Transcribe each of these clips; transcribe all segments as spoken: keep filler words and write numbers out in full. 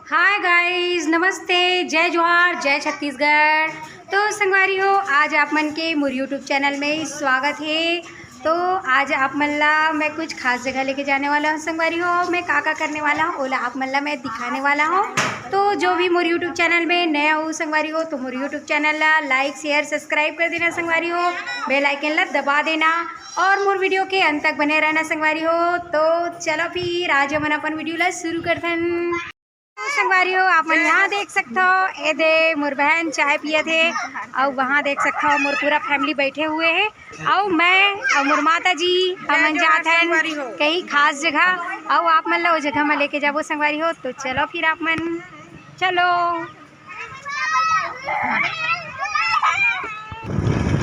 Hi guys, नमस्ते, जय जोहार, जय छत्तीसगढ़। तो संगवारी हो, आज आप मन के मोर YouTube चैनल में स्वागत हे। तो आज आप मन ला मैं कुछ खास जगह लेके जाने वाला हूँ संगवारी हो। मैं का का करने वाला हूँ, ओला आप मन ला मैं दिखाने वाला हूँ। तो जो भी मोर YouTube चैनल में नया हो संगवारी हो, तो मोर YouTube चैनल ला लाइक, शेयर, सब्सक्राइब कर देना संगवारी हो, बेल आइकन ला दबा देना और मोर वीडियो के अंत तक बने रहना संगवारी हो। तो चलो फिर आज हमन अपन वीडियो ला शुरू करथन। संगवारी हो, आप मन यहाँ देख सकथो, ए दे मोर बहन चाय पियत हे, अउ वहाँ देख सकथो मोर पूरा फैमिली बैठे हुए हे, अउ मैं अउ मोर माता जी हमन जात हन कहीं खास जगह, अउ आप मन ला वो जगह में लेके जाबो संगवारी हो। तो चलो फिर आप मन चलो।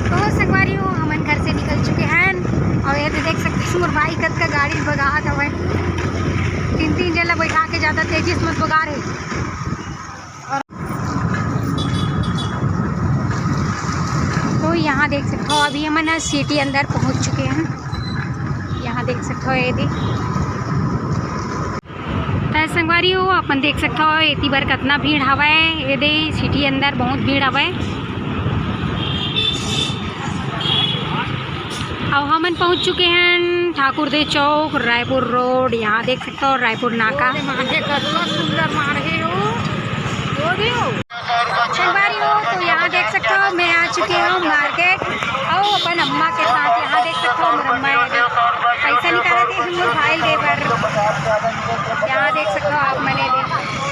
तो संगवारी हो, हमन घर से निकल चुके हैं अउ ये दे देख सकते हो मोर भाई कतका गाड़ी भगात हवय। तीन तीन जन ला बैठा के जादा तेजी से मत भगा रे। तो यहाँ देख सकते हो अभी हमन सिटी अंदर पहुँच चुके हैं। यहाँ देख सकते हो ये दे त संगवारी हो, अपन देख सकत हो एती बर कतना भीड़ हवय। ए दे सिटी अंदर बहुत भीड़ हवय। अउ हमन पहुंच चुके हैं ठाकुर दे चौक, रायपुर रोड। यहाँ देख सकत हो रायपुर नाका। माढ़े कतना सुंदर माढ़े हो, वो भी हो। संगवारी हो, तो यहाँ देख सकते हो मैं आ चुकी हूँ मार्केट अउ अपन अम्मा के साथ। यहाँ देख सकते हो मोर अम्मा है, पैसा निकालत हे मोर भाई दे बर। यहाँ देख सकते हो आप मने दे,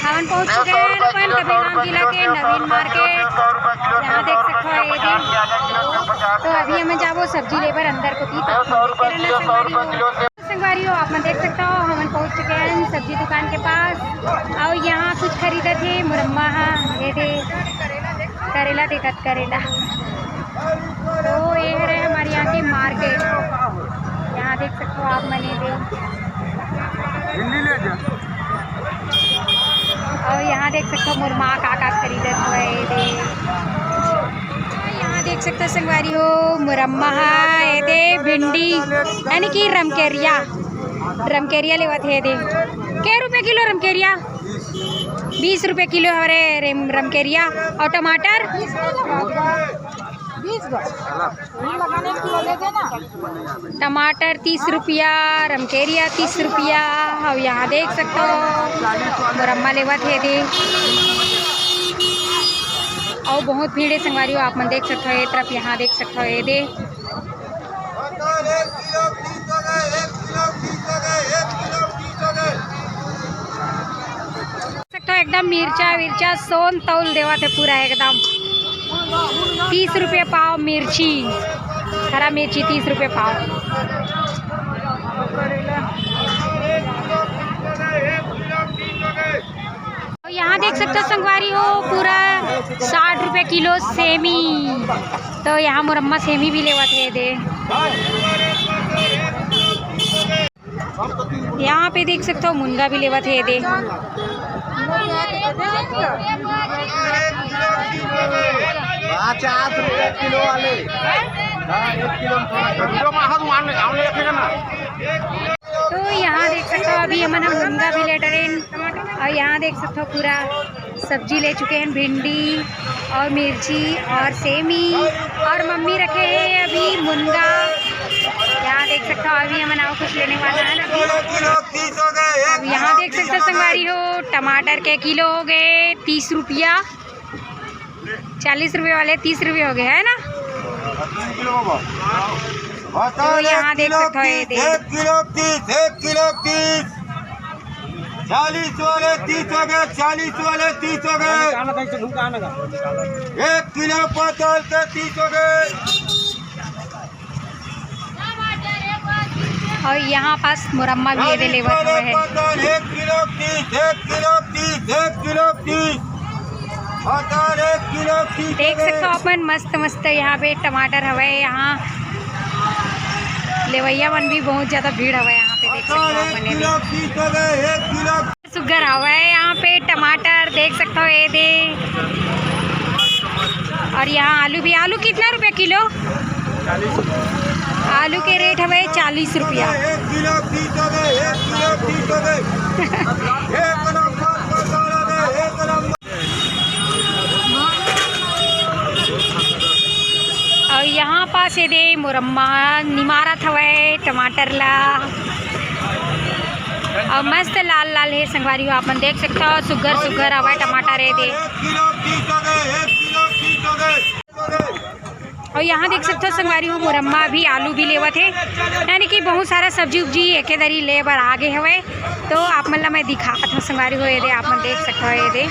हमन पहुँच चुके हैं अपन कबीरधाम जिला के नवीन मार्केट। यहाँ देख सकते हो ये दे, तो अभी हमन जाबो सब्जी ले बर अंदर कोती। तो संगवारी हो, आप मन देख सकते हो, हमन पहुंच चुके हैं सब्जी दुकान के पास। अउ यहाँ कुछ खरीदत हे मोर अम्मा हा, ये दे करेला देखत, करेला। तो ये हरे हमारे यहाँ के मार्केट, यहाँ देख सकते हो आप मन ये दे। अउ यहाँ देख सकते हो मोर माँ का का खरीदत हुए ये दे। यहाँ देख सकते हो संगवारी हो, मोर अम्मा हा ये दे भिंडी यानी कि रमकेरिया, रमकेरिया लेवत हे ये दे। के रुपये किलो रमकेरिया? बीस रुपये किलो हरे रमकेरिया। अउ टमाटर? टमाटर तीस रुपया, रमकेरिया तीस रुपया। अउ यहाँ देख सकते हो मोर अम्मा लेवत हे दे। अउ बहुत भीड़ है संगवारी हो, आप मन देख सकते हो ये तरफ, यहाँ देख सकते हो ये दे। तो एकदम मिर्चा विर्चा सोन तौल देवत हे पूरा एकदम। तीस रुपये पाव मिर्ची, हरा मिर्ची तीस रुपये पाव। तो यहाँ देख सकते हो संगवारी हो, पूरा साठ रुपये किलो सेमी। तो यहाँ मोर अम्मा सेमी भी लेवत हे दे। यहाँ पे देख सकते हो मुनगा भी लेवत हे ये दे। पचास रुपये किलो वाले। हाँ, एक किलो में थोड़ा कम। जो माहौल मान ले, हमने रखेगा ना। तो यहाँ देख सकते हो अभी हमन ह मुनगा भी ले डरेन। अउ यहाँ देख सकते हो पूरा सब्जी ले चुके हैं, भिंडी और मिर्ची और सेमी, और मम्मी रखे हैं अभी मुनगा। यहाँ देख सकते हो अभी हमन अउ कुछ लेने वाला है ना। अब यहाँ देख सकते हो संगवारी हो, टमाटर के किलो हो गए तीस रुपया, चालीस रुपये वाले तीस रुपये हो गए, है ना? तो यहाँ देख सकते हो ये दे। एक किलो तीस, एक किलो तीस। चालीस वाले तीस हो गए, चालीस वाले तीस हो गए। एक किलो पताल के तीस हो गए। और यहाँ पास मोर अम्मा भी ये दे लेवत हुए है। पताल एक किलो तीस, एक किलो तीस, एक किलो तीस। पताल एक किलो तीस हो गए। देख सकते हो अपन, मस्त मस्त यहाँ पे टमाटर हवे। यहाँ लेवैया मन भी बहुत ज्यादा भीड़ हवे यहाँ पे, देख सकते हो अपन ये भी। सुग्घर हवय यहाँ पे टमाटर, देख सकते हो ये दे। और यहाँ आलू भी। आलू कितना रुपया किलो? आलू के रेट हवय चालीस रुपया। एक किलो तीस हो गए, एक किलो तीस हो गए। एक नंबर। अम्मा निमारत हवय टमाटर ला, अउ मस्त लाल लाल हे संगवारी हो, आप मन देख सकथव, सुग्घर सुग्घर हवय टमाटर ए दे। अउ यहाँ देख सकथव संगवारी हो, मोर अम्मा अभी आलू भी लेवत हे, यानी कि बहुत सारा सब्जी उब्जी एके दरी ले बर आ गे हवय। तो आप मन ला मैं दिखात हूँ संगवारी हो, ये दे आप मन देख सकथव, ये दे।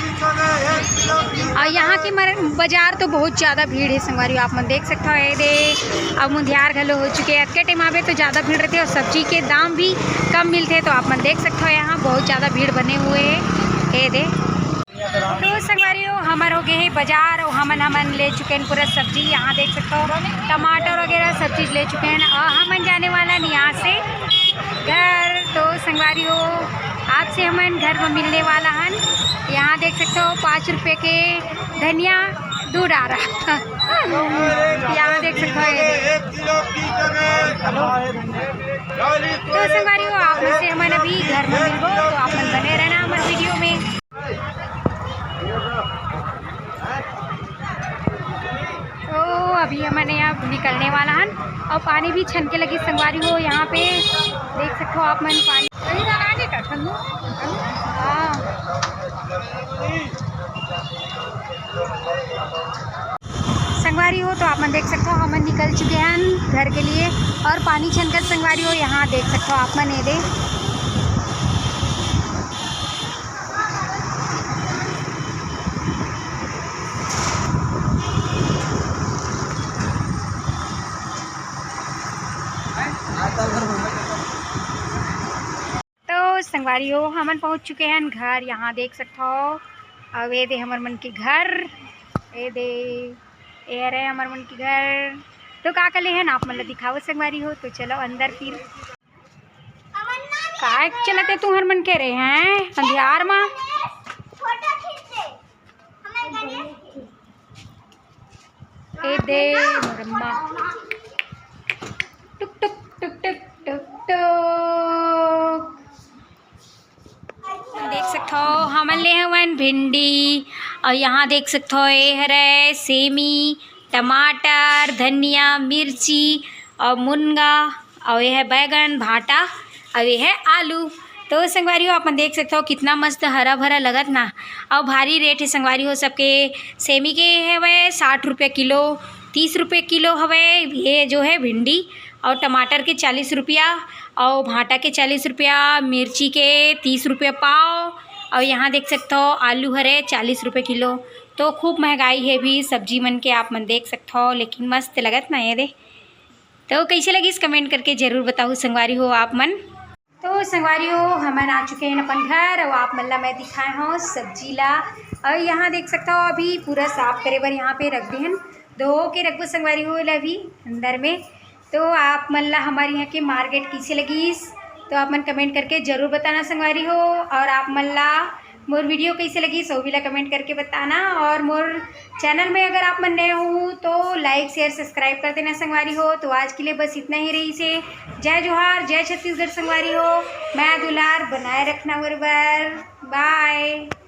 और यहाँ के मर-, बाजार तो बहुत ज़्यादा भीड़ है संगवारी हो, आप मन देख सकथव, ये दे। अब मुंधियार घलो हो चुके हैं, अतके टाइम आवे तो ज़्यादा भीड़ रहते और सब्जी के दाम भी कम मिलते हैं, तो आप मन देख सकथव, यहाँ बहुत ज़्यादा भीड़ बने हुए है, ये दे। तो संगवारी हो, हमर हो गए है बाजार और हमन हमन ले चुके हैं पूरा सब्जी। यहाँ देख सकथव, टमाटर वगैरह सब चीज़ ले चुके हैं और हमन जाने वाला हैं यहाँ से घर। तो संगवारी हो, आपसे हमन घर में मिलने वाला हन। यहाँ देख सकथव, पाँच रुपये के धनिया दू डारा। यहाँ देख सकथव, ये दे। तो संगवारी हो, आप मन से हमन अभी घर में मिलबो, तो आप मन बने रहना हमर वीडियो में। तो अभी हमन यहाँ निकलने वाला हन और पानी भी छनके लगी संगवारी हो। यहाँ पे देख सकथव आप मन पानी। हाँ। संगवारी हो, तो आप मन देख सकथव, हमन निकल चुके हैं घर के लिए और पानी छनकर संगवारी हो, यहाँ देख सकथव आप मन, ये दे। तो संगवारी हो, हमन पहुँच चुके हैं घर। यहाँ देख सकथव, अउ ये दे हमर मन के घर, ये दे, ये हरे हमर मन के घर। तो का का लेहे हन आप मन ला दिखावत संगवारी हो। तो चलो अंदर फिर। काय चलत हे तुहर मन के रे हैं अंधियार मा? ए दे मोर अम्मा। टुक टुक टुक टुक टुक टुक। देख सकथव, हमन ले हवन भिंडी, और यहाँ देख सकथव, ए हरे सेमी, टमाटर, धनिया, मिर्ची और मुनगा, और ये है बैगन, भांटा, और ये है आलू। तो संगवारी हो, आप मन देख सकथव, कितना मस्त हरा भरा लगत ना, और भारी रेट है संगवारी हो सबके। सेमी के हवय साठ रुपये किलो, तीस रुपये किलो हवय ये जो है भिंडी, और टमाटर के चालीस रुपया, और भांटा के चालीस रुपया, मिर्ची के तीस रुपया पाव, और यहाँ देख सकथव आलू हरे चालीस रुपये किलो। तो खूब महंगाई है भी सब्जी मन के, आप मन देख सकथव, लेकिन मस्त लगत ना ये दे। तो कैसे लगिस, comment करके जरूर बताहू संगवारी हो आप मन। तो संगवारी हो, हमन आ चुके हैं अपन घर, और आप मन ला मैं दिखाए हूँ सब्जी ला। और यहाँ देख सकथव, अभी पूरा साफ करे बर यहाँ पे रख दे हन, धो के रखबो संगवारी हो ला अभी अंदर में। तो आप मन ला हमारे यहाँ के market कैसे लगिस, तो आप मन comment करके जरूर बताना संगवारी हो। और आप मन ला मोर वीडियो कैसे लगिस, वो भी ला comment करके बताना। और मोर channel में अगर आप मन नए हो तो like, share, subscribe कर देना संगवारी हो। तो आज के लिए बस इतना ही रहिसे। जय जोहार, जय छत्तीसगढ़ संगवारी हो। मया दुलार बनाए रखना बरोबर। Bye।